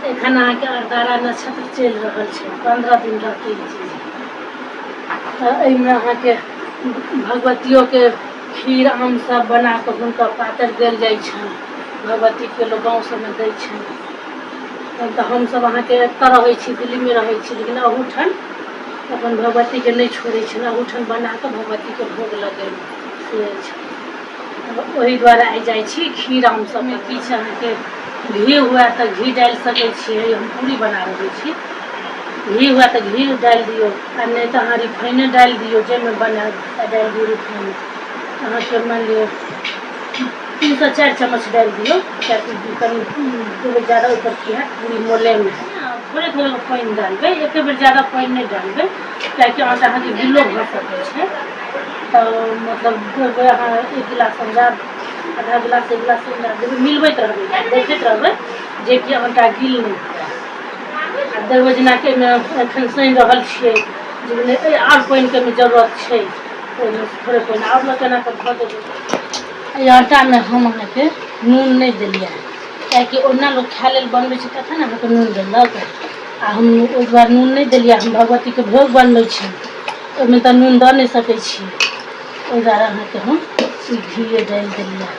एखन अहाँके अरदारा नक्षत्र चलि रहल छै। 15 दिन रहतै ई चीज। तऽ एहिमे अहाँके भगवतियोके खीर आम सब बना कऽ हुनका पातरि देल जाइ छनि। भगवतीके लोक गाँव सबमे दै छनि। तहन तऽ हमसब अहाँके एतऽ रहै छी, दिल्लीमे रहै छी, लेकिन अहूठाम अपन भगवतीके नहि छोड़ै छनि। अहूठाम बना कऽ भगवतीके भोग लगेलहुँ से अछि। ओहि दुआरे आइ जाइ छी खीर आम सबमे। किछु अहाँके घी हुए तऽ घी डालि सकै छियै। हम पूरी बना रहल छी। घी हुए तऽ घी डालि दियौ आ नहि तऽ अहाँ रिफाइने डालि दियौ। जाहिमे बनायब तऽ डालि दियौ रिफाइन। अहाँके मानि लिअ 3 सँ 4 चम्मच डालि दियौ, किएकि कनि देबै जादा ओहिपर की हैत, पूरी मोलायम हैत। थोड़े थोड़े पानि डालबै, एके बेर जादा पानि नहि डालबै, किएकि आटा अहाँके गिलो भऽ सकै छै। तऽ मतलब देबै अहाँ एक गिलास अंदाज, आधा गिलास, एक गिलास अंदाज देबै। मिलबैत रहबै, देखैत रहबै जेकि आटा गिल नहि हुए। आ देबै जेनाकि एहिमे एखन सानि रहल छियै जे आओर पानिके एहिमे जरूरत छै, ओहिमे थोड़े पानि आओर लऽ कऽ एना कऽ धऽ देबै। एहि आटामे हम अहाँके नून नहि देलियै, किएकि ओना लोक खाय लेल बनबै छै तखन अहाँके नून देलक। आ हम ओहि दुआरे नून नहि देलियै, हम भगवतीके भोग बनबै छी, ओहिमे तऽ नून दऽ नहि सकै छी। ओहि दुआरे अहाँके हम ई घीए डालि देलियै।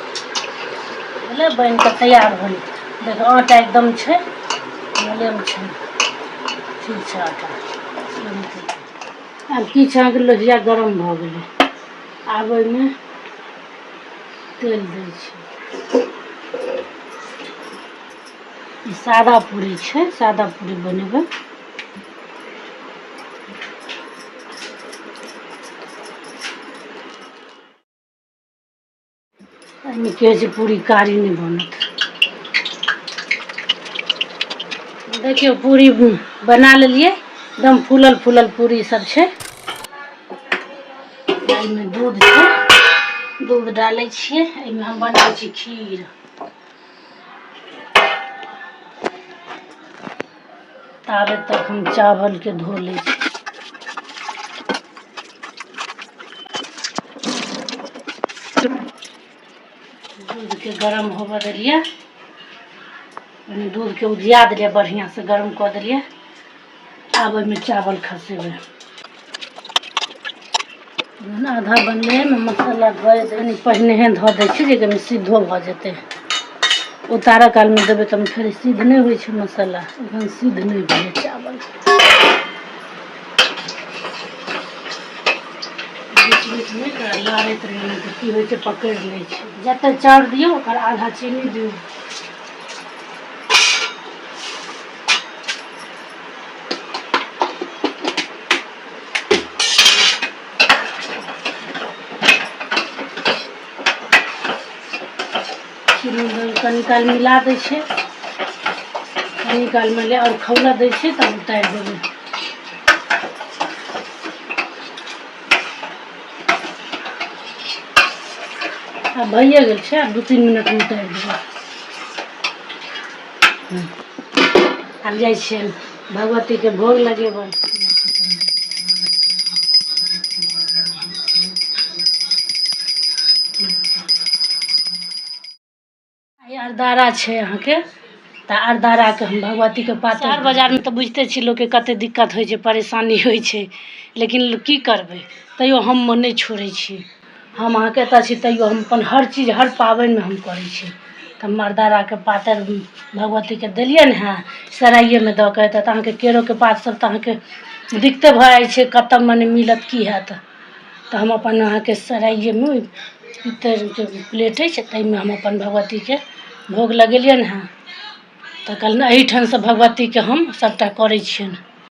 भेलै, बनि कऽ तैयार भेलै। देखियौ, आटा एकदम छै, मुलायम छै, ठीक छै आटा। आब की छै अहाँके, लोहिया गरम भऽ गेलै। आब ओहिमे तेल दै छी। ई सादा पूरी छै, सादा पूरी बनेबै। एहिमे की होइ छै, पूरी कारी नहि बनत। देखियौ, पूरी बना लेलियै, एकदम फूलल फूलल पूरी सब छै। एहिमे दूध छै, दूध डालै छियै। एहिमे हम बनबै छी खीर। ताबे तक हम चावलके धो लै छी। दूधके गरम होबऽ देलियै, कनि दूधके उजिया देलियै, बढ़िआँसँ गरम कऽ देलियै। आब ओहिमे चावल खसेबै। आधा बनलै, एहिमे मसाला धऽ कनि पहिनहे धऽ दै छी जे कनि सिद्धो भऽ जेतै। उतारऽ कालमे देबै तऽ फेर सिद्ध नहि होइ छै मसाला। एखन सिद्ध नहि भेलै चावल। बीच बीचमे एकरा लारैत रहियै, नहि तऽ की होइ छै, पकड़ि लै छै। जतेक चाउर दियौ, ओकर आधा चीनी दियौ। चीनी दऽ कनि काल मिला दै छियै। कनि काल मानि लिअ आओर खौलऽ दै छियै, तब उतारि देबै। आब भइए गेल छै, आब 2-3 मिनटमे उतारि देबै। आब जाइ छियनि भगवतीके भोग लगेबनि। आइ अरदारा छै अहाँके, तऽ अरदाराके हम भगवतीके पातरि। शहर बाजारमे तऽ बुझिते छी लोकके कतेक दिक्कत होइ छै, परेशानी होइ छै, लेकिन की करबै, तैयो हम नहि छोड़ै छी। हम अहाँके एतऽ छी, तैयो हम अपन हर चीज हर पाबनिमे हम करै छी। तऽ हम अरदाराके पातरि भगवतीके देलियनि हेँ सराइएमे दऽ कऽ। एतऽ तऽ अहाँके केरोके पात सब तऽ अहाँके दिक्कते भऽ जाइ छै, कतऽ मने मिलत, की हैत। तऽ हम अपन अहाँके सराइएमे पित्तरिके प्लेट अछि, ताहिमे हम अपन भगवतीके भोग लगेलियनि हेँ। तऽ कहलनि एहिठामसँ भगवतीके हम सभटा करै छियनि।